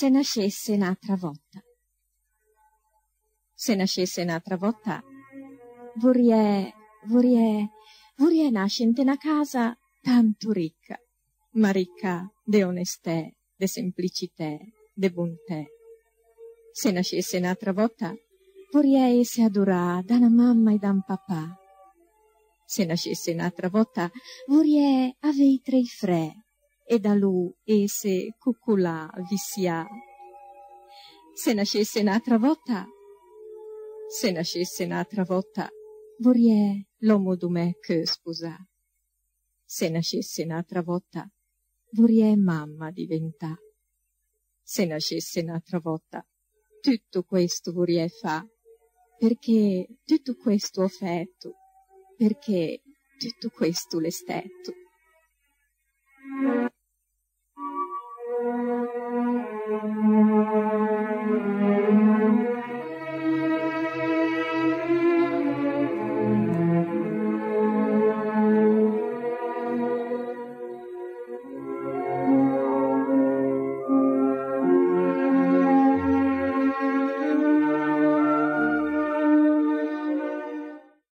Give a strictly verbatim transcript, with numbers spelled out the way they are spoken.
Se nascesse n'atra vòta. Se nascesse n'atra vòta, vorriæ, vorriæ, vorriæ nasce inte na casa tanto rica, ma rica de onestæ, de semplicitæ, de bontæ. Se nascesse n'atra vòta, vorriæ esse adorâ da na mamma e da un papà. Se nascesse n'atra vòta, vorriæ avei trei fræ e da lô esse coccolâ, vissiâ. Se nascesse n'atra vòta, se nascesse n'atra vòta, vorriæ l'ommo do mæ cheu sposâ. Se nascesse n'atra vòta, vorriæ mamma diventâ. Se nascesse n'atra vòta, tutto questo vorriæ fâ, perché tutto questo ò fæto, perché tutto questo l'é stæto.